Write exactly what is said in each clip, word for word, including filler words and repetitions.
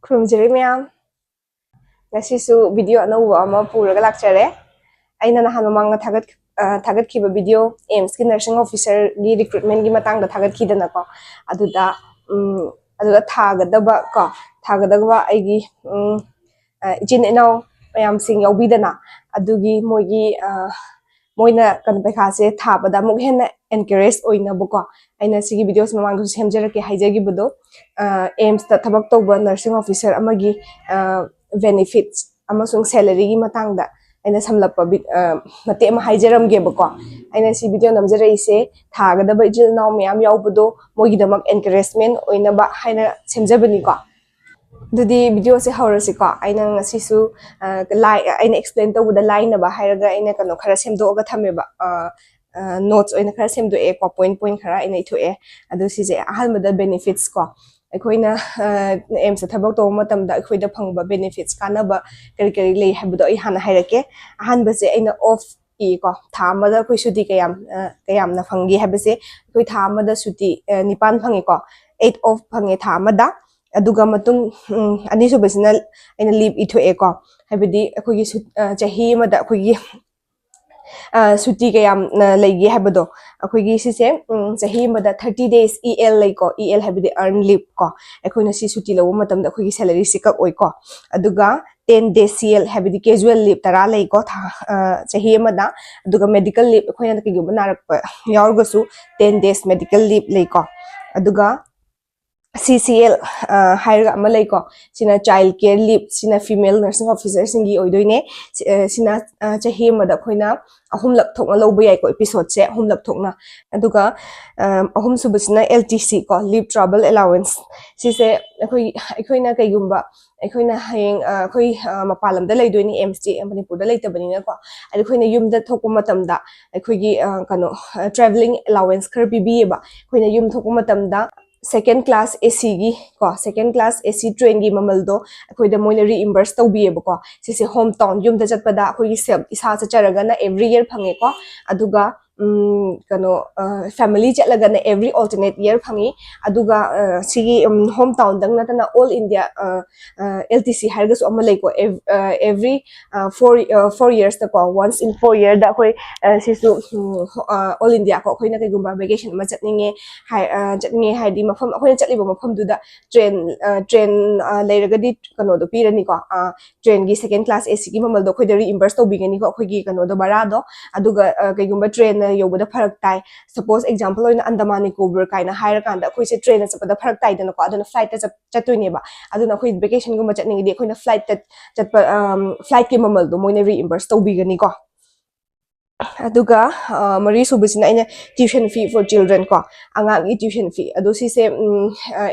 ꯈꯨꯔꯨꯝꯖꯔꯤ ꯃꯌꯥꯝ꯫ ꯉꯁꯤꯁꯨ video ꯑꯅꯧꯕ ꯑꯃ ꯄꯨꯔꯒ ꯂꯥꯛꯆꯔꯦ꯫ ꯑꯩꯅ ꯅꯍꯥꯟ ꯃꯃꯥꯡꯗ ꯊꯥꯒꯠ-, ꯑ, ꯊꯥꯒꯠꯈꯤꯕ video, AIIMSꯀꯤ nursing officerꯒꯤ recruitmentꯀꯤ ꯃꯇꯥꯡꯗ ꯊꯥꯒꯠꯈꯤꯗꯅꯀꯣ꯫ ꯑꯗꯨꯗ, ꯎꯝ, ꯑꯗꯨꯗ ꯊꯥꯒꯗꯕ ꯀꯣ, ꯊꯥꯒꯗꯕ ꯑꯩꯒꯤ, ꯎꯝ, ꯑ, ꯏꯆꯤꯟ ꯏꯅꯥꯎ ꯃꯌꯥꯝꯁꯤꯡ ꯌꯥꯎꯕꯤꯗꯅ, ꯑꯗꯨꯒꯤ ꯃꯣꯏꯒꯤ, ꯑ, ꯃꯣꯏꯅ ꯀꯩꯅꯣ ꯄꯩꯈꯥꯁꯦ ꯊꯥꯕꯗ ꯑꯃꯨꯛ ꯍꯦꯟꯅ encourage ꯑꯣꯏꯅꯕꯀꯣ, ꯑꯩꯅ ꯁꯤꯒꯤ videoꯁꯤ ꯃꯃꯥꯡꯗꯁꯨ ꯁꯦꯝꯖꯔꯛꯀꯦ ꯍꯥꯏꯖꯈꯤꯕꯗꯣ, ꯑ, AIIMSꯇ ꯊꯕꯛ ꯇꯧꯕ nursing officer ꯑꯃꯒꯤ, ꯑ, benefits ꯑꯃꯁꯨꯡ salaryꯒꯤ ꯃꯇꯥꯡꯗ ꯑꯩꯅ ꯁꯝꯂꯞꯄ ꯚꯤ-, ꯑ, ꯃꯇꯦꯛ ꯑꯃ ꯍꯥꯏꯖꯔꯝꯒꯦꯕꯀꯣ꯫ ꯑꯩꯅ ꯁꯤ video ꯅꯝꯖꯔꯛꯏꯁꯦ ꯊꯥꯒꯗꯕ ꯏꯆꯤꯜ ꯏꯅꯥꯎ ꯃꯌꯥꯝ ꯌꯥꯎꯕꯗꯣ ꯃꯣꯏꯒꯤꯗꯃꯛ encouragement ꯑꯣꯏꯅꯕ ꯍꯥꯏꯅ ꯁꯦꯝꯖꯕꯅꯤꯀꯣ꯫ ꯑꯗꯨꯗꯤ videoꯁꯦ ꯍꯧꯔꯁꯤꯀꯣ꯫ ꯑꯩꯅ ꯉꯁꯤꯁꯨ, ꯑ, ꯂꯥꯏ-, ꯑꯩꯅ explain ꯇꯧꯕꯗ ꯂꯥꯏꯅꯕ ꯍꯥꯏꯔꯒ ꯑꯩꯅ ꯀꯩꯅꯣ ꯈꯔ ꯁꯦꯝꯗꯣꯛꯑꯒ ꯊꯝꯃꯦꯕ꯫ ꯑ, ꯑ, notes ꯑꯣꯏꯅ ꯈꯔ ꯁꯦꯝꯗꯣꯛꯑꯦꯀꯣ, point point ꯈꯔ ꯑꯩꯅ ꯏꯊꯣꯛꯑꯦ꯫ ꯑꯗꯨ ꯁꯤꯁꯦ ꯑꯍꯥꯟꯕꯗ benefits ꯀꯣ꯫ ꯑꯩꯈꯣꯏꯅ, ꯑ, AIIMSꯇ ꯊꯕꯛ ꯇꯧꯕ ꯃꯇꯝꯗ ꯑꯩꯈꯣꯏꯗ ꯐꯪꯕ benefits, ꯀꯥꯟꯅꯕ ꯀꯔꯤ ꯀꯔꯤ ꯂꯩ ꯍꯥꯏꯕꯗꯣ ꯑꯩ ꯍꯥꯟꯅ ꯍꯥꯏꯔꯛꯀꯦ꯫ ꯑꯍꯥꯟꯕꯁꯦ ꯑꯩꯅ off ꯄꯤꯀꯣ꯫ ꯊꯥ ꯑꯃꯗ ꯑꯩꯈꯣꯏ ꯁꯨꯇꯤ ꯀꯌꯥꯝ, ꯑ, ꯀꯌꯥꯝꯅ ꯐꯪꯒꯦ ꯍꯥꯏꯕꯁꯦ ꯑꯩꯈꯣꯏ ꯊꯥ ꯑꯃꯗ ꯁꯨꯇꯤ, ꯑ, ꯅꯤꯄꯥꯟ ꯐꯪꯉꯦꯀꯣ꯫ Eight off ꯐꯪꯉꯦ ꯊꯥ ꯑꯃꯗ꯫ ꯑꯗꯨꯒ ꯃꯇꯨꯡ, ꯎꯝ, ꯑꯅꯤꯁꯨꯕꯁꯤꯅ ꯑꯩꯅ leave ꯏꯊꯣꯛꯑꯦꯀꯣ꯫ ꯍꯥꯏꯕꯗꯤ ꯑꯩꯈꯣꯏꯒꯤ ꯁꯨ-, ꯑ, ꯆꯍꯤ ꯑꯃꯗ ꯑꯩꯈꯣꯏꯒꯤ, ꯑ, ꯁꯨꯇꯤ ꯀꯌꯥꯝꯅ ꯂꯩꯒꯦ ꯍꯥꯏꯕꯗꯣ꯫ ꯑꯩꯈꯣꯏꯒꯤ ꯁꯤꯁꯦ, ꯎꯝ, ꯆꯍꯤ ꯑꯃꯗ thirty days EL ꯂꯩꯀꯣ꯫ EL ꯍꯥꯏꯕꯗꯤ earned leave ꯀꯣ꯫ ꯑꯩꯈꯣꯏꯅ ꯁꯤ ꯁꯨꯇꯤ ꯂꯧꯕ ꯃꯇꯝꯗ ꯑꯩꯈꯣꯏꯒꯤ salaryꯁꯦ ꯀꯛꯑꯣꯏꯀꯣ꯫ ꯑꯗꯨꯒ ten days CL ꯍꯥꯏꯕꯗꯤ casual leave ꯇꯔꯥ ꯂꯩꯀꯣ, ꯊꯥ, ꯑ, ꯆꯍꯤ ꯑꯃꯗ꯫ ꯑꯗꯨꯒ medical leave, ꯑꯩꯈꯣꯏꯅ ꯀꯩꯒꯨꯝꯕ ꯅꯥꯔꯛꯄ ꯌꯥꯎꯔꯒꯁꯨ ten days medical leave ꯂꯩꯀꯣ꯫ ꯑꯗꯨꯒ CCL, ꯑ, ꯍꯥꯏꯔꯒ ꯑꯃ ꯂꯩꯀꯣ, ꯁꯤꯅ child care leave, ꯁꯤꯅ female nursing officerꯁꯤꯡꯒꯤ ꯑꯣꯏꯗꯣꯏꯅꯦ꯫ ꯁꯤ-, ꯑ, ꯁꯤꯅ, ꯑ, ꯆꯍꯤ ꯑꯃꯗ ꯑꯩꯈꯣꯏꯅ ꯑꯍꯨꯝꯂꯛ ꯊꯣꯛꯅ ꯂꯧꯕ ꯌꯥꯏꯀꯣ, episodeꯁꯦ ꯑꯍꯨꯝꯂꯛ ꯊꯣꯛꯅ꯫ ꯑꯗꯨꯒ, ꯑ, ꯑꯍꯨꯝꯁꯨꯕꯁꯤꯅ LTC ꯀꯣ, leave travel allowance꯫ ꯁꯤꯁꯦ ꯑꯩꯈꯣꯏ, ꯑꯩꯈꯣꯏꯅ ꯀꯩꯒꯨꯝꯕ, ꯑꯩꯈꯣꯏꯅ ꯍꯌꯦꯡ, ꯑ, ꯑꯩꯈꯣꯏ, ꯑ, ꯃꯄꯥꯟ ꯂꯝꯗ ꯂꯩꯗꯣꯏꯅꯦ, AIIMSꯇꯤ ꯃꯅꯤꯄꯨꯔꯗ ꯂꯩꯇꯕꯅꯤꯅꯀꯣ꯫ ꯑꯗ ꯑꯩꯈꯣꯏꯅ ꯌꯨꯝꯗ ꯊꯣꯛꯄ ꯃꯇꯝꯗ ꯑꯩꯈꯣꯏꯒꯤ, ꯑ, ꯀꯩꯅꯣ, ꯑ, travelling allowance ꯈꯔ ꯄꯤꯕꯤꯌꯦꯕ꯫ ꯑꯩꯈꯣꯏꯅ ꯌꯨꯝ ꯊꯣꯛꯄ ꯃꯇꯝꯗ second class ACꯒꯤ ꯀꯣ, second class AC trainꯒꯤ ꯃꯃꯜꯗꯣ ꯑꯩꯈꯣꯏꯗ ꯃꯣꯏꯅ reimburse ꯇꯧꯕꯤꯌꯦꯕꯀꯣ꯫ ꯁꯤꯁꯦ home town, ꯌꯨꯝꯗ ꯆꯠꯄꯗ ꯑꯩꯈꯣꯏꯒꯤ self, ꯏꯁꯥ ꯆꯠꯆꯔꯒꯅ every year ꯐꯪꯉꯦꯀꯣ꯫ ꯑꯗꯨꯒ ꯎꯝ, ꯀꯩꯅꯣ, family ꯆꯠꯂꯒꯅ every alternate year ꯐꯪꯉꯤ꯫ ꯑꯗꯨꯒ ꯁꯤꯒꯤ ꯍꯣꯝ ꯇꯥꯎꯟꯗꯪ ꯅꯠꯇꯅ all India, LTC ꯍꯥꯏꯔꯒꯁꯨ ꯑꯃ ꯂꯩꯀꯣ, every four four yearsꯇꯀꯣ, once in four yearꯗ ꯑꯩꯈꯣꯏ ꯁꯤꯁꯨ all Indiaꯀꯣ, ꯑꯩꯈꯣꯏꯅ ꯀꯩꯒꯨꯝꯕ vacation ꯑꯃ ꯆꯠꯅꯤꯡꯉꯦ ꯍꯥꯏ, ꯆꯠꯅꯤꯡꯉꯦ ꯍꯥꯏꯗꯤ ꯃꯐꯝ, ꯑꯩꯈꯣꯏꯅ ꯆꯠꯂꯤꯕ ꯃꯐꯝꯗꯨꯗ train train ꯂꯩꯔꯒꯗꯤ ꯀꯩꯅꯣꯗꯣ ꯄꯤꯔꯅꯤꯀꯣ, trainꯒꯤ second class ACꯒꯤ ꯃꯃꯜꯗꯣ ꯑꯩꯈꯣꯏꯗ reimburse ꯇꯧꯕꯤꯒꯅꯤꯀꯣ, ꯑꯩꯈꯣꯏꯒꯤ ꯀꯩꯅꯣꯗꯣ, ꯚꯔꯥꯗꯣ꯫ ꯑꯗꯨꯒ ꯀꯩꯒꯨꯝꯕ trainꯅ ꯌꯧꯕꯗ ꯐꯔꯛ ꯇꯥꯏ, suppose example ꯑꯣꯏꯅ Andaman Nicobar ꯀꯥꯏꯅ ꯍꯥꯏꯔꯀꯥꯟꯗ ꯑꯩꯈꯣꯏꯁꯦ trainꯅ ꯆꯠꯄꯗ ꯐꯔꯛ ꯇꯥꯏꯗꯅꯀꯣ, ꯑꯗꯨꯅ flightꯇ ꯆꯠꯇꯣꯏꯅꯦꯕ꯫ ꯑꯗꯨꯅ ꯑꯩꯈꯣꯏ vacationꯒꯨꯝꯕ ꯆꯠꯅꯤꯡꯉꯗꯤ ꯑꯩꯈꯣꯏꯅ flightꯇ ꯆꯠꯄ, flightꯀꯤ ꯃꯃꯜꯗꯣ ꯃꯣꯏꯅ reimburse ꯇꯧꯕꯤꯒꯅꯤꯀꯣ꯫ ꯑꯗꯨꯒ ꯃꯔꯤ ꯁꯨꯕꯁꯤꯅ ꯑꯩꯅ tuition fee for children ꯀꯣ, ꯑꯉꯥꯡꯒꯤ tuition fee꯫ ꯑꯗꯣ ꯁꯤꯁꯦ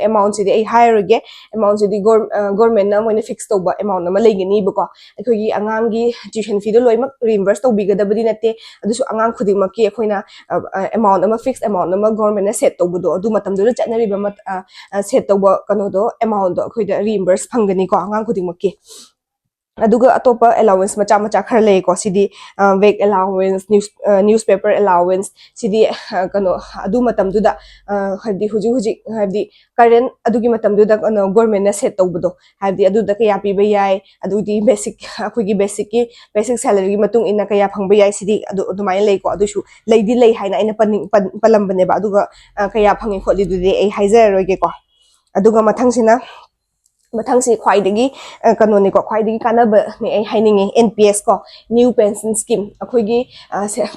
amountꯁꯤꯗꯤ ꯑꯩ ꯍꯥꯏꯔꯔꯣꯏꯒꯦ꯫ Amountꯁꯤꯗꯤ governmentꯅ ꯃꯣꯏꯅ fix ꯇꯧꯕ amount ꯑꯃ ꯂꯩꯒꯅꯤꯕꯀꯣ꯫ ꯑꯩꯈꯣꯏꯒꯤ ꯑꯉꯥꯡꯒꯤ tuition feeꯗꯣ ꯂꯣꯏꯅꯃꯛ reimburse ꯇꯧꯕꯤꯒꯗꯕꯗꯤ ꯅꯠꯇꯦ, ꯑꯗꯨꯁꯨ ꯑꯉꯥꯡ ꯈꯨꯗꯤꯡꯃꯛꯀꯤ ꯑꯩꯈꯣꯏꯅ amount ꯑꯃ, fix amount ꯑꯃ governmentꯅ set ꯇꯧꯕꯗꯣ, ꯑꯗꯨ ꯃꯇꯝꯗꯨꯗ ꯆꯠꯅꯔꯤꯕ set ꯇꯧꯕ ꯀꯩꯅꯣꯗꯣ, amountꯗꯣ ꯑꯩꯈꯣꯏꯗ reimburse ꯐꯪꯒꯅꯤꯀꯣ, ꯑꯉꯥꯡ ꯈꯨꯗꯤꯡꯃꯛꯀꯤ꯫ ꯑꯗꯨꯒ ꯑꯇꯣꯞꯄ allowance ꯃꯆꯥ ꯃꯆꯥ ꯈꯔ ꯂꯩꯀꯣ꯫ ꯁꯤꯗꯤ bag allowance, news, newspaper allowance, ꯁꯤꯗꯤ ꯀꯩꯅꯣ, ꯑꯗꯨ ꯃꯇꯝꯗꯨꯗ ꯍꯥꯏꯕꯗꯤ ꯍꯧꯖꯤꯛ ꯍꯧꯖꯤꯛ ꯍꯥꯏꯕꯗꯤ current ꯑꯗꯨꯒꯤ ꯃꯇꯝꯗꯨꯗ ꯀꯩꯅꯣ, governmentꯅ set ꯇꯧꯕꯗꯣ, ꯍꯥꯏꯕꯗꯤ ꯑꯗꯨꯗ ꯀꯌꯥ ꯄꯤꯕ ꯌꯥꯏ, ꯑꯗꯨꯗꯤ basic, ꯑꯩꯈꯣꯏꯒꯤ basicꯀꯤ, basic salaryꯒꯤ ꯃꯇꯨꯡ ꯏꯟꯅ ꯀꯌꯥ ꯐꯪꯕ ꯌꯥꯏ, ꯁꯤꯗꯤ ꯑꯗꯨ ꯑꯗꯨꯃꯥꯏꯅ ꯂꯩꯀꯣ꯫ ꯑꯗꯨꯁꯨ ꯂꯩꯗꯤ ꯂꯩ ꯍꯥꯏꯅ ꯑꯩꯅ ꯄꯟꯅꯤꯡ-, ꯄꯟ-, ꯄꯜꯂꯝꯕꯅꯦꯕ꯫ ꯑꯗꯨꯒ ꯀꯌꯥ ꯐꯪꯉꯤ ꯈꯣꯠꯂꯤꯗꯨꯗꯤ ꯑꯩ ꯍꯥꯏꯖꯔꯔꯣꯏꯒꯦꯀꯣ꯫ ꯑꯗꯨꯒ ꯃꯊꯪꯁꯤꯅ, ꯃꯊꯪꯁꯤ ꯈ꯭ꯋꯥꯏꯗꯒꯤ ꯀꯩꯅꯣꯅꯤꯀꯣ, ꯈ꯭ꯋꯥꯏꯗꯒꯤ ꯀꯥꯟꯅꯕꯅꯦ ꯑꯩ ꯍꯥꯏꯅꯤꯡꯉꯦ, NPS ꯀꯣ, New Pension Scheme꯫ ꯑꯩꯈꯣꯏꯒꯤ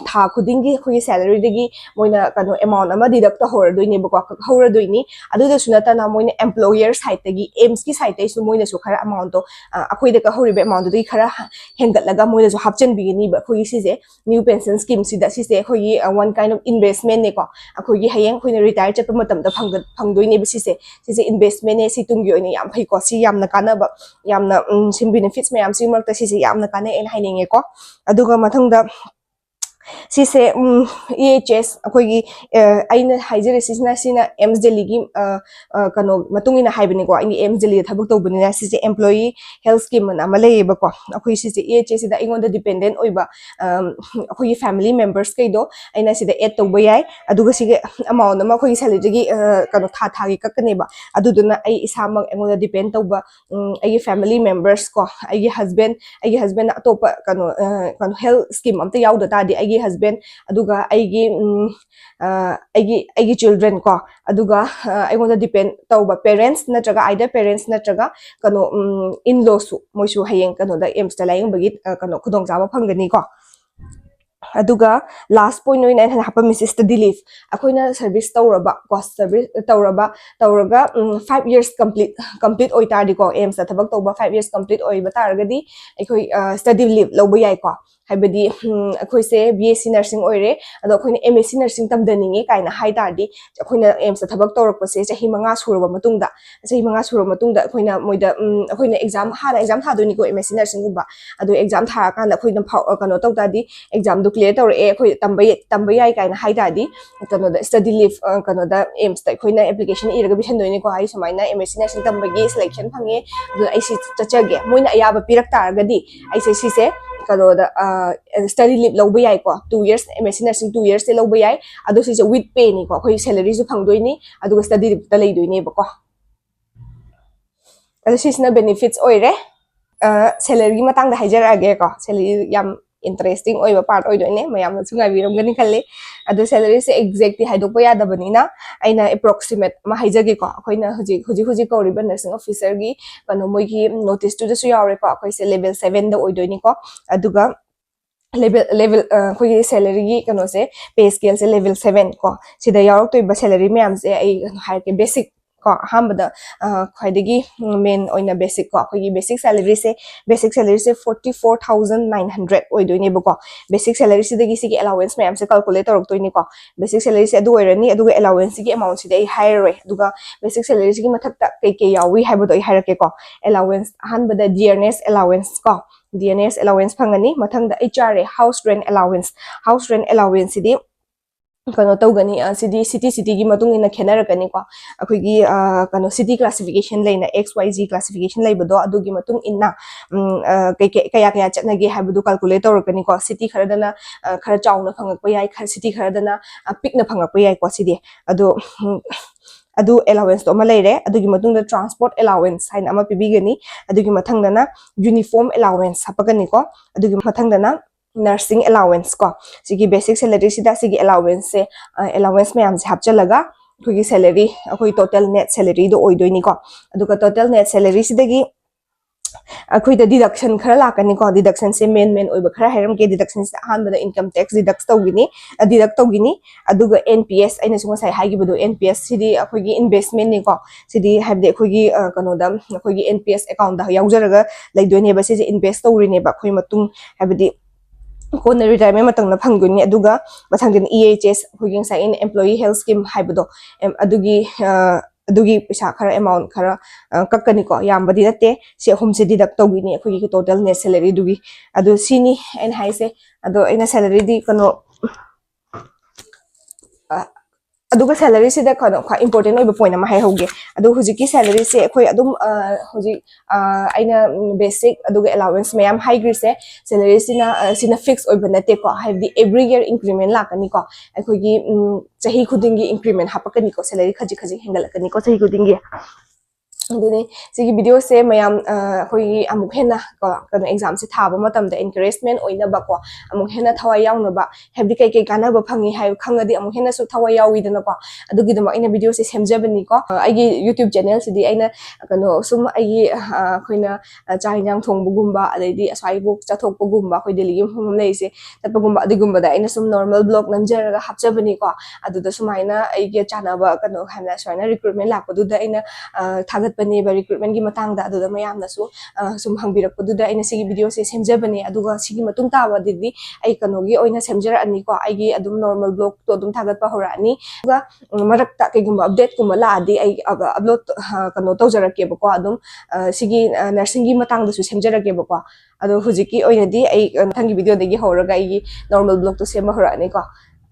ꯊꯥ ꯈꯨꯗꯤꯡꯒꯤ ꯑꯩꯈꯣꯏꯒꯤ salaryꯗꯒꯤ ꯃꯣꯏꯅ ꯀꯩꯅꯣ, amount ꯑꯃ deduct ꯇꯧꯍꯧꯔꯗꯣꯏꯅꯦꯕꯀꯣ, ꯀꯛꯍꯧꯔꯗꯣꯏꯅꯤ꯫ ꯑꯗꯨꯗꯁꯨ ꯅꯠꯇꯅ ꯃꯣꯏꯅ employer sideꯇꯒꯤ, AIIMSꯀꯤ sideꯇꯩꯁꯨ ꯃꯣꯏꯅꯁꯨ ꯈꯔ amountꯇꯣ, ꯑꯩꯈꯣꯏꯗ ꯀꯛꯍꯧꯔꯤꯕ amountꯗꯨꯗꯒꯤ ꯈꯔ ꯍꯦꯟꯒꯠꯂꯒ ꯃꯣꯏꯅꯁꯨ ꯍꯥꯞꯆꯤꯟꯕꯤꯒꯅꯤꯕ ꯑꯩꯈꯣꯏꯒꯤ ꯁꯤꯁꯦ꯫ New Pension Schemeꯁꯤꯗ ꯁꯤꯁꯦ ꯑꯩꯈꯣꯏꯒꯤ one kind of investmentꯅꯦꯀꯣ꯫ ꯑꯩꯈꯣꯏꯒꯤ ꯍꯌꯦꯡ ꯑꯩꯈꯣꯏꯅ retire ꯆꯠꯄ ꯃꯇꯝꯗ ꯐꯪꯗꯣꯏꯅꯦꯕ ꯁꯤꯁꯦ꯫ ꯁꯤꯁꯦ investmentꯅꯦ, ꯁꯤ ꯇꯨꯡꯒꯤ ꯑꯣꯏꯅ ꯌꯥꯝ ꯐꯩꯀꯣ꯫ ꯁꯤ ꯌꯥꯝꯅ ꯀꯥꯟꯅꯕ, ꯌꯥꯝꯅ, ꯁꯤ benefits ꯃꯌꯥꯝꯁꯤꯒꯤ ꯃꯔꯛꯇ ꯁꯤꯁꯦ ꯌꯥꯝꯅ ꯀꯥꯟꯅꯩ ꯑꯩꯅ ꯍꯥꯏꯅꯤꯡꯉꯦꯀꯣ꯫ ꯑꯗꯨꯒ ꯃꯊꯪꯗ ꯁꯤꯁꯦ ꯏ ꯑꯩꯆ ꯑꯦꯁ ꯑꯩꯈꯣꯏꯒꯤ, ꯑꯩꯅ ꯍꯥꯏꯖꯔꯤꯁꯤꯅ, ꯁꯤꯅ ꯑꯦꯝꯁ ꯗꯦꯜꯂꯤꯒꯤ ꯀꯩꯅꯣ ꯃꯇꯨꯡ ꯏꯟꯅ ꯍꯥꯏꯕꯅꯤꯀꯣ꯫ ꯑꯩꯒꯤ ꯑꯦꯝꯁ ꯗꯦꯜꯂꯤꯗ ꯊꯕꯛ ꯇꯧꯕꯅꯤꯅ ꯁꯤꯁꯦ employee health scheme ꯑꯅ ꯑꯃ ꯂꯩꯌꯦꯕꯀꯣ꯫ ꯑꯩꯈꯣꯏ ꯁꯤꯁꯦ ꯏ ꯑꯩꯆ ꯑꯦꯁꯁꯤꯗ ꯑꯩꯉꯣꯟꯗ dependent ꯑꯣꯏꯕ ꯑꯩꯈꯣꯏꯒꯤ family members ꯀꯩꯗꯣ ꯑꯩꯅ ꯁꯤꯗ add ꯇꯧꯕ ꯌꯥꯏ꯫ ꯑꯗꯨꯒ ꯁꯤꯒꯤ amount ꯑꯃ ꯑꯩꯈꯣꯏꯒꯤ salaryꯗꯒꯤ ꯀꯩꯅꯣ ꯊꯥ ꯊꯥꯒꯤ ꯀꯛꯀꯅꯦꯕ꯫ ꯑꯗꯨꯗꯨꯅ ꯑꯩ ꯏꯁꯥꯃꯛ ꯑꯩꯉꯣꯟꯗ depend ꯇꯧꯕ ꯑꯩꯒꯤ family members ꯀꯣ, ꯑꯩꯒꯤ husband, ꯑꯩꯒꯤ husbandꯅ ꯑꯇꯣꯞꯄ ꯀꯩꯅꯣ ꯀꯩꯅꯣ health scheme ꯑꯝꯇ ꯌꯥꯎꯗ ꯇꯥꯔꯗꯤ, ꯑꯩꯒꯤ husband, ꯑꯗꯨꯒ ꯑꯩꯒꯤ ꯑꯩꯒꯤ ꯑꯩꯒꯤ children ꯀꯣ, ꯑꯗꯨꯒ ꯑꯩꯉꯣꯟꯗ depend ꯇꯧꯕ parents ꯅꯠꯇ꯭ꯔꯒ either parents ꯅꯠꯇ꯭ꯔꯒ ꯀꯩꯅꯣ in-lawsꯁꯨ, ꯃꯣꯏꯁꯨ ꯍꯌꯦꯡ ꯀꯩꯅꯣꯗ ꯑꯦꯝꯁꯇ ꯂꯥꯏꯌꯦꯡꯕꯒꯤ ꯀꯩꯅꯣ ꯈꯨꯗꯣꯡꯆꯥꯕ ꯐꯪꯒꯅꯤꯀꯣ꯫ ꯑꯗꯨꯒ last point ꯑꯣꯏꯅ ꯑꯩꯅ ꯍꯥꯞꯄꯝꯃꯤꯁꯦ study leave꯫ ꯑꯩꯈꯣꯏꯅ service ꯇꯧꯔꯕ ꯀꯣ, service ꯇꯧꯔꯕ ꯇꯧꯔꯒ five years complete complete ꯑꯣꯏꯇꯥꯔꯗꯤꯀꯣ, ꯑꯦꯝꯁꯇ ꯊꯕꯛ ꯇꯧꯕ five years complete ꯑꯣꯏꯕ ꯇꯥꯔꯒꯗꯤ ꯑꯩꯈꯣꯏ study leave ꯂꯧꯕ ꯌꯥꯏꯀꯣ꯫ ꯍꯥꯏꯕꯗꯤ ꯑꯩꯈꯣꯏꯁꯦ B S C nursing ꯑꯣꯏꯔꯦ, ꯑꯗꯣ ꯑꯩꯈꯣꯏꯅ M S C nursing ꯇꯝꯊꯅꯤꯡꯉꯦ ꯀꯥꯏꯅ ꯍꯥꯏ ꯇꯥꯔꯗꯤ, ꯑꯩꯈꯣꯏꯅ ꯑꯦꯝꯁꯇ ꯊꯕꯛ ꯇꯧꯔꯛꯄꯁꯦ ꯆꯍꯤ ꯃꯉꯥ ꯁꯨꯔꯕ ꯃꯇꯨꯡꯗ, ꯆꯍꯤ ꯃꯉꯥ ꯁꯨꯔꯕ ꯃꯇꯨꯡꯗ ꯑꯩꯈꯣꯏꯅ ꯃꯣꯏꯗ ꯑꯩꯈꯣꯏꯅ exam, ꯍꯥꯟꯅ exam ꯊꯥꯗꯣꯏꯅꯤꯀꯣ M S C nursingꯒꯨꯝꯕ꯫ ꯑꯗꯣ exam ꯊꯥꯔꯀꯥꯟꯗ ꯑꯩꯈꯣꯏꯅ ꯀꯩꯅꯣ ꯇꯧ ꯇꯥꯔꯗꯤ, examꯗꯣ clear ꯇꯧꯔꯛꯑꯦ, ꯑꯩꯈꯣꯏ ꯇꯝꯕ ꯇꯝꯕ ꯌꯥꯏ ꯀꯥꯏꯅ ꯍꯥꯏ ꯇꯥꯔꯗꯤ, ꯀꯩꯅꯣꯗ study leave, ꯀꯩꯅꯣꯗ ꯑꯦꯝꯁꯇ ꯑꯩꯈꯣꯏꯅ application ꯏꯔꯒ ꯄꯤꯁꯟꯗꯣꯏꯅꯤꯀꯣ꯫ ꯑꯩ ꯁꯨꯃꯥꯏꯅ M S C nursing ꯇꯝꯕꯒꯤ selection ꯐꯪꯉꯦ, ꯑꯗꯨꯅ ꯑꯩ ꯁꯤ ꯆꯠꯆꯒꯦ꯫ ꯃꯣꯏꯅ ꯑꯌꯥꯕ ꯄꯤꯔꯛ ꯇꯥꯔꯒꯗꯤ ꯑꯩꯁꯦ ꯁꯤꯁꯦ ꯀꯩꯅꯣꯗ study leave ꯂꯧꯕ ꯌꯥꯏꯀꯣ꯫ Two years, M S C nursing two yearsꯁꯦ ꯂꯧꯕ ꯌꯥꯏ꯫ ꯑꯗꯣ ꯁꯤꯁꯦ with payꯅꯤꯀꯣ, ꯑꯩꯈꯣꯏ salaryꯁꯨ ꯐꯪꯗꯣꯏꯅꯤ, ꯑꯗꯨꯒ study leaveꯇ ꯂꯩꯗꯣꯏꯅꯦꯕꯀꯣ꯫ ꯑꯗꯣ ꯁꯤꯁꯤꯅ benefits ꯑꯣꯏꯔꯦ salaryꯒꯤ ꯃꯇꯥꯡꯗ ꯍꯥꯏꯖꯔꯛꯑꯒꯦꯀꯣ꯫ Salary ꯌꯥꯝ interesting ꯑꯣꯏꯕ part ꯑꯣꯏꯗꯣꯏꯅꯦ, ꯃꯌꯥꯝꯅꯁꯨ ꯉꯥꯏꯕꯤꯔꯝꯒꯅꯤ ꯈꯜꯂꯤ꯫ ꯑꯗꯣ salaryꯁꯦ exactꯇꯤ ꯍꯥꯏꯗꯣꯛꯄ ꯌꯥꯗꯕꯅꯤꯅ ꯑꯩꯅ approximate ꯑꯃ ꯍꯥꯏꯖꯒꯦꯀꯣ꯫ ꯑꯩꯈꯣꯏꯅ ꯍꯧꯖꯤꯛ ꯍꯧꯖꯤꯛ ꯍꯧꯖꯤꯛ ꯀꯧꯔꯤꯕ nursing officerꯒꯤ ꯀꯩꯅꯣ ꯃꯣꯏꯒꯤ noticeꯇꯨꯗꯁꯨ ꯌꯥꯎꯔꯦꯀꯣ꯫ ꯑꯩꯈꯣꯏꯁꯦ level sevenꯗ ꯑꯣꯏꯗꯣꯏꯅꯤꯀꯣ꯫ ꯑꯗꯨꯒ level level ꯑꯩꯈꯣꯏꯒꯤ salaryꯒꯤ ꯀꯩꯅꯣꯁꯦ, pay scaleꯁꯦ level seven ꯀꯣ, ꯁꯤꯗ ꯌꯥꯎꯔꯛꯇꯣꯏꯕ salary ꯃꯌꯥꯝꯁꯦ ꯑꯩ ꯀꯩꯅꯣ ꯍꯥꯏꯔꯛꯀꯦ꯫ Basic ꯀꯣ, ꯑꯍꯥꯟꯕꯗ ꯑꯩꯈꯣꯏꯗꯒꯤ main ꯑꯣꯏꯅ basic ꯀꯣ, ꯑꯩꯈꯣꯏꯒꯤ basic salaryꯁꯦ, basic salaryꯁꯦ forty four thousand nine hundred ꯑꯣꯏꯗꯣꯏꯅꯦꯕꯀꯣ꯫ Basic salaryꯁꯤꯗꯒꯤ ꯁꯤꯒꯤ allowance ꯃꯌꯥꯝꯁꯦ calculate ꯇꯧꯔꯛꯇꯣꯏꯅꯤꯀꯣ꯫ Basic salaryꯁꯦ ꯑꯗꯨ ꯑꯣꯏꯔꯅꯤ, ꯑꯗꯨꯒ allowanceꯁꯤꯒꯤ amountꯁꯤꯗꯤ ꯑꯩ ꯍꯥꯏꯔꯔꯣꯏ꯫ ꯑꯗꯨꯒ basic salaryꯁꯤꯒꯤ ꯃꯊꯛꯇ ꯀꯩ ꯀꯩ ꯌꯥꯎꯏ ꯍꯥꯏꯕꯗꯣ ꯑꯩ ꯍꯥꯏꯔꯛꯀꯦꯀꯣ꯫ Allowance, ꯑꯍꯥꯟꯕꯗ dearness allowance ꯀꯣ, D N S allowance ꯐꯪꯒꯅꯤ꯫ ꯃꯊꯪꯗ H R A, house rent allowance꯫ House rent allowance ꯁꯤꯗꯤ ꯀꯩꯅꯣ ꯇꯧꯒꯅꯤ, ꯑ, ꯁꯤꯗꯤ city cityꯒꯤ ꯃꯇꯨꯡ ꯏꯟꯅ ꯈꯦꯠꯅꯔꯛꯀꯅꯤꯀꯣ꯫ ꯑꯩꯈꯣꯏꯒꯤ, ꯑ, ꯀꯩꯅꯣ, city classification ꯂꯩꯅ, X Y Z classification ꯂꯩꯕꯗꯣ, ꯑꯗꯨꯒꯤ ꯃꯇꯨꯡ ꯏꯟꯅ, ꯎꯝ, ꯑ, ꯀꯩ-, ꯀꯩ-, ꯀꯌꯥ ꯀꯌꯥ ꯆꯠꯅꯒꯦ ꯍꯥꯏꯕꯗꯨ calculate ꯇꯧꯔꯛꯀꯅꯤꯀꯣ꯫ City ꯈꯔꯗꯅ, ꯑ, ꯈꯔ ꯆꯥꯎꯅ ꯐꯪꯉꯛꯄ ꯌꯥꯏ, ꯈꯔ, city ꯈꯔꯗꯅ, ꯑ, ꯄꯤꯛꯅ ꯐꯪꯉꯛꯄ ꯌꯥꯏꯀꯣ ꯁꯤꯗꯤ꯫ ꯑꯗꯣ, ꯎꯝ, ꯑꯗꯨ allowanceꯇꯣ ꯑꯃ ꯂꯩꯔꯦ꯫ ꯑꯗꯨꯒꯤ ꯃꯇꯨꯡꯗ transport allowance ꯍꯥꯏꯅ ꯑꯃ ꯄꯤꯕꯤꯒꯅꯤ꯫ ꯑꯗꯨꯒꯤ ꯃꯊꯪꯗꯅ uniform allowance ꯍꯥꯞꯄꯛꯀꯅꯤꯀꯣ꯫ ꯑꯗꯨꯒꯤ ꯃꯊꯪꯗꯅ nursing allowance ꯀꯣ꯫ ꯁꯤꯒꯤ basic salaryꯁꯤꯗ ꯁꯤꯒꯤ allowanceꯁꯦ, ꯑ, allowance ꯃꯌꯥꯝꯁꯦ ꯍꯥꯞꯆꯤꯜꯂꯒ ꯑꯩꯈꯣꯏꯒꯤ salary, ꯑꯩꯈꯣꯏ total net salaryꯗꯣ ꯑꯣꯏꯗꯣꯏꯅꯤꯀꯣ꯫ ꯑꯗꯨꯒ total net salaryꯁꯤꯗꯒꯤ ꯑꯩꯈꯣꯏꯗ deduction ꯈꯔ ꯂꯥꯛꯀꯅꯤꯀꯣ꯫ Deductionꯁꯦ main main ꯑꯣꯏꯕ ꯈꯔ ꯍꯥꯏꯔꯝꯒꯦ꯫ Deductionꯁꯤꯗ ꯑꯍꯥꯟꯕꯗ income tax deduct ꯇꯧꯒꯅꯤ, ꯑ, deduct ꯇꯧꯒꯅꯤ꯫ ꯑꯗꯨꯒ N P S, ꯑꯩꯅꯁꯨ ꯉꯁꯥꯏ ꯍꯥꯏꯈꯤꯕꯗꯣ, N P S ꯁꯤꯗꯤ ꯑꯩꯈꯣꯏꯒꯤ investmentꯅꯤꯀꯣ꯫ ꯁꯤꯗꯤ ꯍꯥꯏꯕꯗꯤ ꯑꯩꯈꯣꯏꯒꯤ, ꯑ, ꯀꯩꯅꯣꯗ, ꯑꯩꯈꯣꯏꯒꯤ N P S accountꯗ ꯌꯥꯎꯖꯔꯒ ꯂꯩꯗꯣꯏꯅꯦꯕ꯫ ꯁꯤꯁꯦ invest ꯇꯧꯔꯤꯅꯦꯕ ꯑꯩꯈꯣꯏ ꯃꯇꯨꯡ, ꯍꯥꯏꯕꯗꯤ ꯀꯣꯟꯅ retirement ꯃꯇꯝꯗ ꯐꯪꯗꯣꯏꯅꯤ꯫ ꯑꯗꯨꯒ ꯃꯊꯪꯗꯅ E H S, ꯑꯩꯈꯣꯏꯒꯤ ꯉꯁꯥꯏ ꯑꯩꯅ employee health scheme ꯍꯥꯏꯕꯗꯣ, ꯑꯦꯝ, ꯑꯗꯨꯒꯤ, ꯑ, ꯑꯗꯨꯒꯤ ꯄꯩꯁꯥ ꯈꯔ, amount ꯈꯔ, ꯑ, ꯀꯛꯀꯅꯤꯀꯣ꯫ ꯌꯥꯝꯕꯗꯤ ꯅꯠꯇꯦ꯫ ꯁꯤ ꯑꯍꯨꯝꯁꯦ deduct ꯇꯧꯈꯤꯅꯤ ꯑꯩꯈꯣꯏꯒꯤ total net salaryꯗꯨꯒꯤ꯫ ꯑꯗꯨ ꯁꯤꯅꯤ ꯑꯩꯅ ꯍꯥꯏꯁꯦ꯫ ꯑꯗꯣ ꯑꯩꯅ salaryꯗꯤ ꯀꯩꯅꯣ, ꯑ, ꯑꯗꯨꯒ salaryꯁꯤꯗ ꯀꯩꯅꯣ, ꯈ꯭ꯋꯥꯏ important ꯑꯣꯏꯕ point ꯑꯃ ꯍꯥꯏꯍꯧꯒꯦ꯫ ꯑꯗꯣ ꯍꯧꯖꯤꯛꯀꯤ salaryꯁꯦ ꯑꯩꯈꯣꯏ ꯑꯗꯨꯝ, ꯑ, ꯍꯧꯖꯤꯛ, ꯑ, ꯑꯩꯅ, ꯎꯝ, basic ꯑꯗꯨꯒ allowance ꯃꯌꯥꯝ ꯍꯥꯏꯈ꯭ꯔꯤꯁꯦ, salaryꯁꯤꯅ, ꯑ, ꯁꯤꯅ fix ꯑꯣꯏꯕ ꯅꯠꯇꯦꯀꯣ꯫ ꯍꯥꯏꯕꯗꯤ every year increment ꯂꯥꯛꯀꯅꯤꯀꯣ꯫ ꯑꯩꯈꯣꯏꯒꯤ, ꯎꯝ, ꯆꯍꯤ ꯈꯨꯗꯤꯡꯒꯤ increment ꯍꯥꯞꯄꯛꯀꯅꯤꯀꯣ, salary ꯈꯖꯤꯛ ꯈꯖꯤꯛ ꯍꯦꯟꯒꯠꯂꯛꯀꯅꯤꯀꯣ ꯆꯍꯤ ꯈꯨꯗꯤꯡꯒꯤ꯫ ꯑꯗꯨꯅꯤ, ꯁꯤꯒꯤ videoꯁꯦ ꯃꯌꯥꯝ, ꯑ, ꯑꯩꯈꯣꯏꯒꯤ ꯑꯃꯨꯛ ꯍꯦꯟꯅ ꯀꯣ, ꯀꯩꯅꯣ, examꯁꯦ ꯊꯥꯕ ꯃꯇꯝꯗ encouragement ꯑꯣꯏꯅꯕꯀꯣ, ꯑꯃꯨꯛ ꯍꯦꯟꯅ ꯊꯋꯥꯏ ꯌꯥꯎꯅꯕ, ꯍꯥꯏꯕꯗꯤ ꯀꯩ ꯀꯩ ꯀꯥꯟꯅꯕ ꯐꯪꯉꯤ ꯍꯥꯏꯕ ꯈꯪꯉꯗꯤ ꯑꯃꯨꯛ ꯍꯦꯟꯅꯁꯨ ꯊꯋꯥꯏ ꯌꯥꯎꯋꯤꯗꯅꯀꯣ꯫ ꯑꯗꯨꯒꯤꯗꯃꯛ ꯑꯩꯅ videoꯁꯦ ꯁꯦꯝꯖꯕꯅꯤꯀꯣ꯫ ꯑ, ꯑꯩꯒꯤ YouTube channelꯁꯤꯗꯤ ꯑꯩꯅ, ꯀꯩꯅꯣ, ꯁꯨꯝ ꯑꯩꯒꯤ, ꯑ, ꯑꯩꯈꯣꯏꯅ, ꯑ, ꯆꯥꯛ ꯏꯟꯖꯥꯡ ꯊꯣꯡꯕꯒꯨꯝꯕ, ꯑꯗꯩꯗꯤ ꯑꯁ꯭ꯋꯥꯏꯕꯨ ꯆꯠꯊꯣꯛꯄꯒꯨꯝꯕ, ꯑꯩꯈꯣꯏ ꯗꯦꯜꯂꯤꯒꯤ ꯃꯐꯝ ꯑꯃ ꯂꯩꯔꯤꯁꯦ, ꯆꯠꯄꯒꯨꯝꯕ, ꯑꯗꯨꯒꯨꯝꯕꯗ ꯑꯩꯅ ꯁꯨꯝ normal vlog ꯅꯝꯖꯔꯒ ꯍꯥꯞꯆꯕꯅꯤꯀꯣ꯫ ꯑꯗꯨꯗ ꯁꯨꯃꯥꯏꯅ ꯑꯩꯒꯤ ꯆꯥꯟꯅꯕ, ꯀꯩꯅꯣ, ꯍꯥꯏꯅ ꯁꯨꯃꯥꯏꯅ recruitment ꯂꯥꯛꯄꯗꯨꯗ ꯑꯩꯅ, ꯑ, ꯊꯥꯒꯠꯄ ꯕꯅꯦꯕ recruitmentꯀꯤ ꯃꯇꯥꯡꯗ꯫ ꯑꯗꯨꯗ ꯃꯌꯥꯝꯅꯁꯨ ꯑ, ꯁꯨꯝ ꯍꯪꯕꯤꯔꯛꯄꯗꯨꯗ ꯑꯩꯅ ꯁꯤꯒꯤ videoꯁꯦ ꯁꯦꯝꯖꯕꯅꯦ꯫ ꯑꯗꯨꯒ ꯁꯤꯒꯤ ꯃꯇꯨꯡ ꯇꯥꯕꯗꯗꯤ ꯑꯩ ꯀꯩꯅꯣꯒꯤ ꯑꯣꯏꯅ ꯁꯦꯝꯖꯔꯛꯑꯅꯤꯀꯣ, ꯑꯩꯒꯤ ꯑꯗꯨꯝ normal blogꯇꯣ ꯑꯗꯨꯝ ꯊꯥꯒꯠꯄ ꯍꯧꯔꯛꯑꯅꯤ꯫ ꯑꯗꯨꯒ ꯎꯝ, ꯃꯔꯛꯇ ꯀꯩꯒꯨꯝꯕ updateꯀꯨꯝꯕ ꯂꯥꯛꯑꯗꯤ ꯑꯩ ꯑꯞ- upload ꯑ, ꯀꯩꯅꯣ ꯇꯧꯖꯔꯛꯀꯦꯕꯀꯣ꯫ ꯑꯗꯨꯝ ꯑ, ꯁꯤꯒꯤ ꯑ, nursingꯒꯤ ꯃꯇꯥꯡꯗꯁꯨ ꯁꯦꯝꯖꯔꯛꯀꯦꯕꯀꯣ꯫ ꯑꯗꯣ ꯍꯧꯖꯤꯛꯀꯤ ꯑꯣꯏꯅꯗꯤ ꯑꯩ ꯑ, ꯃꯊꯪꯒꯤ videoꯗꯒꯤ ꯍꯧꯔꯒ ꯑꯩꯒꯤ normal blogꯇꯣ ꯁꯦꯝꯕ ꯍꯧꯔꯛꯑꯅꯤꯀꯣ꯫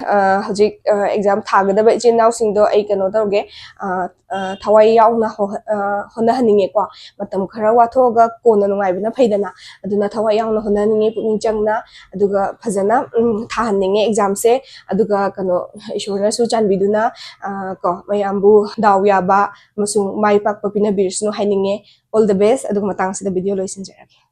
ꯑ, ꯍꯧꯖꯤꯛ ꯑ, exam ꯊꯥꯒꯗꯕ ꯏꯆꯤꯟ ꯏꯅꯥꯎꯁꯤꯡꯗꯣ ꯑꯩ ꯀꯩꯅꯣ ꯇꯧꯔꯒꯦ, ꯑ, ꯑ, ꯊꯋꯥꯏ ꯌꯥꯎꯅ ꯍꯣ- ꯑ, ꯍꯣꯠꯅꯍꯟꯅꯤꯡꯉꯦꯀꯣ꯫ ꯃꯇꯝ ꯈꯔ ꯋꯥꯊꯣꯛꯑꯒ ꯀꯣꯟꯅ ꯅꯨꯡꯉꯥꯏꯕꯅ ꯐꯩꯗꯅ꯫ ꯑꯗꯨꯅ ꯊꯋꯥꯏ ꯌꯥꯎꯅ ꯍꯣꯠꯅꯍꯟꯅꯤꯡꯉꯦ, ꯄꯨꯛꯅꯤꯡ ꯆꯪꯅ꯫ ꯑꯗꯨꯒ ꯐꯖꯅ ꯎꯝ, ꯊꯥꯍꯟꯅꯤꯡꯉꯦ examꯁꯦ꯫ ꯑꯗꯨꯒ ꯀꯩꯅꯣ, ꯏꯁꯣꯔꯅꯁꯨ ꯆꯥꯟꯕꯤꯗꯨꯅ ꯑ, ꯀꯣ, ꯃꯌꯥꯝꯕꯨ ꯗꯥꯎ ꯌꯥꯕ ꯑꯃꯁꯨꯡ ꯃꯥꯏ ꯄꯥꯛꯄ ꯄꯤꯅꯕꯤꯔꯁꯅꯨ ꯍꯥꯏꯅꯤꯡꯉꯦ꯫ All the best꯫ ꯑꯗꯨꯒ ꯃꯇꯥꯡꯁꯤꯗ video ꯂꯣꯏꯁꯤꯟꯖꯔꯒꯦ꯫